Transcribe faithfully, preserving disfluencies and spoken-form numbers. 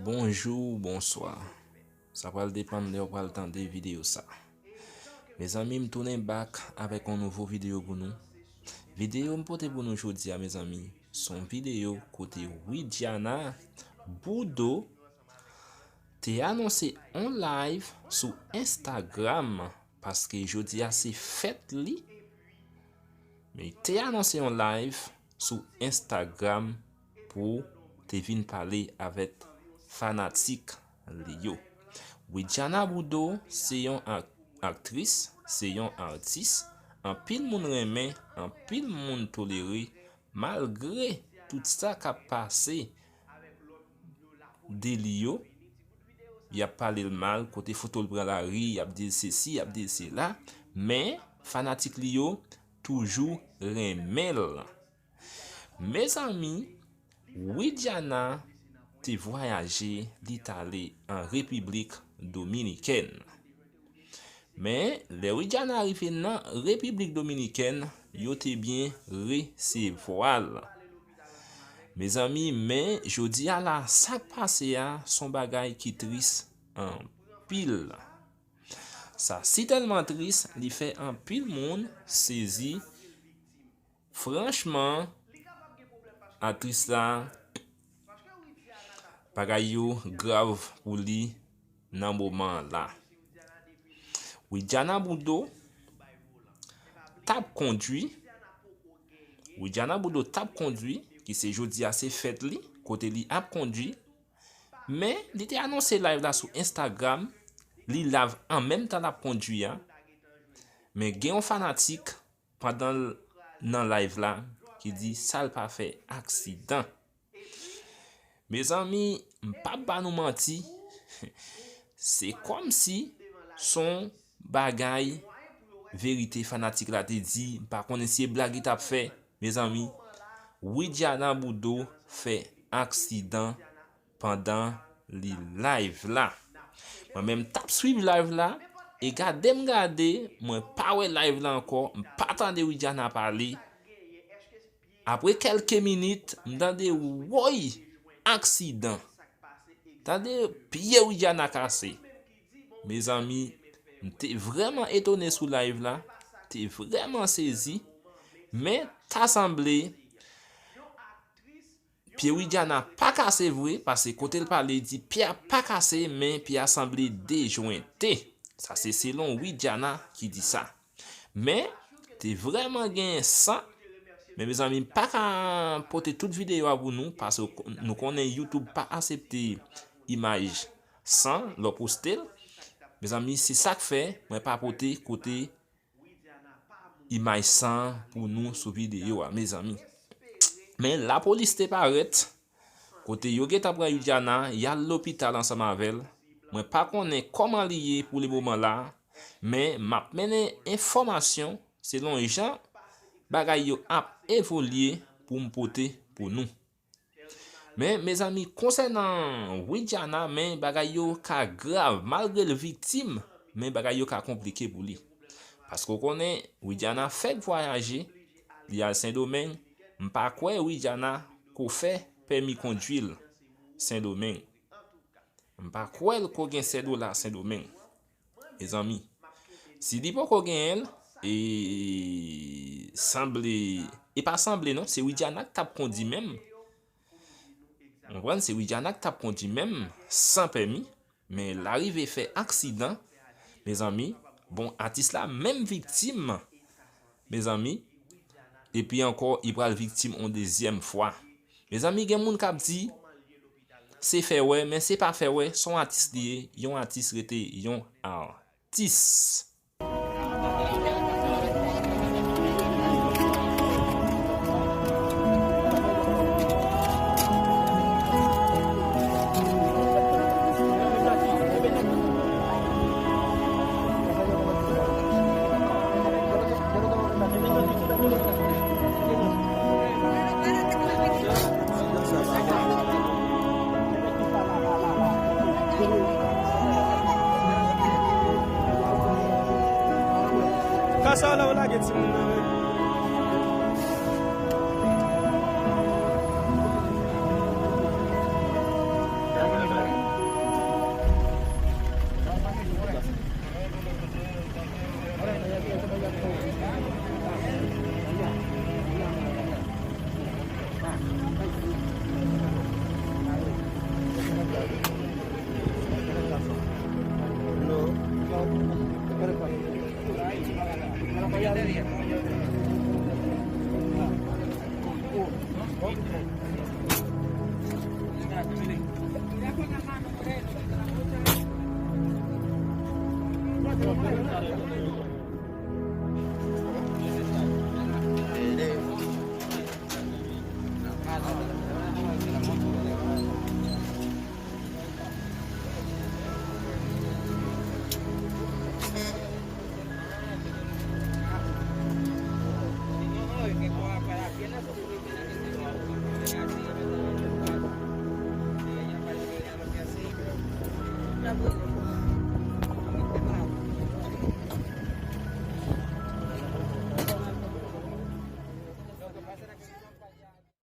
Bonjou, bonswa. Sa pral depann lè w pral tande videyo sa. Mezanmi, m tounen back avèk yon nouvo videyo pou nou. Videyo m pote pou nou jodi a, mezanmi, se yon videyo kote Widiana Boudot te anonse yon live sou Instagram, paske jodi a se fèt li. Men li te anonse yon live sou Instagram pou te vin pale avèk fanatik li yo. Widiana Boudot se yon ak-, aktris, se yon atis, anpil moun renmen, anpil moun tolere, malgre tout sa k ap pase de li yo, y ap pale l mal, kote foto l pran lari, y ap di l sesi, y ap di l sela, men fanatik li yo toujou renmen l. Mezanmi, Widiana te vwayaje, li t ale an Repiblik Dominikèn. Men, lè Widiana rive nan Repiblik Dominikèn, yo te byen resevwa l. Mezanmi, men jodi a la, sa k pase a, se yon bagay ki tris anpil. Sa si tèlman tris, li fè anpil moun sezi. Franchman, aktris la, bagay yo grav pou li nan moman an la. Widiana Boudot t ap kondwi, Widiana Boudot t ap kondwi, ki se jodi a se fèt li, kote li ap kondwi, men li te anonse live la sou Instagram, li live an menm tan l ap kondwi a, men gen yon fanatik pandan l nan live la ki di sa l pa fè aksidan. Mezanmi, m p ap ba nou manti, se kòmsi se yon bagay verite fanatik la te di, m pa konnen si e blag li t ap fè. Mezanmi, Widiana Boudot fè aksidan pandan li live la. Mwen menm t ap swiv live la, e gade m gade, mwen pa wè live la ankò, m pa tande Widiana pale. Apre kèlke minit, m tande woy, aksidan. Tande pye Widiana kase. Mezanmi, m te vrèman etone sou live la, te vrèman sezi, men ta sanble pye Widiana pa kase vre, paske kote l pale, li di pye a pa kase, men pye a sanble dejwente. Sa se selon Widiana ki di sa. Men, te vrèman gen san. Men, mezanmi, m pa ka pote tout videyo a pou nou, paske nou konnen YouTube pa aksepte imaj san lè w poste l. Mezanmi, se sa k fè mwen pa pote kote imaj san pou nou sou videyo a, mezanmi. Men lapolis te parèt, kote yo gentan pran Widiana, y al lopital ansanm avè l. Mwen pa konnen kòman li ye pou le moman la, men m ap mennen enfòmasyon selon jan bagay yo ap evolye pou m pote pou nou. Men, mezanmi, konsènan Widiana, men bagay yo ka grav. Malgre l viktim, men bagay yo ka konplike pou li. Paske w konnen, Widiana fèk vwayaje, li al Sendomeng, m pa kwè Widiana ko fè pèmi kondwi l Sendomeng. M pa kwè l ko gen sèt dola Sendomeng. Mezanmi, si li poko genyen l, e sanble, e pa sanble non, se Widiana k t ap kondi menm. Ou konprann, se Widiana k t ap kondi menm, san pèmi, men l arive fè aksidan, mezanmi, bon, atis la menm viktim, mezanmi, epi ankò, li pral viktim yon dezyèm fwa. Mezanmi, gen moun k ap di, se fè wè, men se pa fè wè, se yon atis li ye, yon atis rete yon atis. Ka sa w la, w lage timoun nan, wi. Bravo.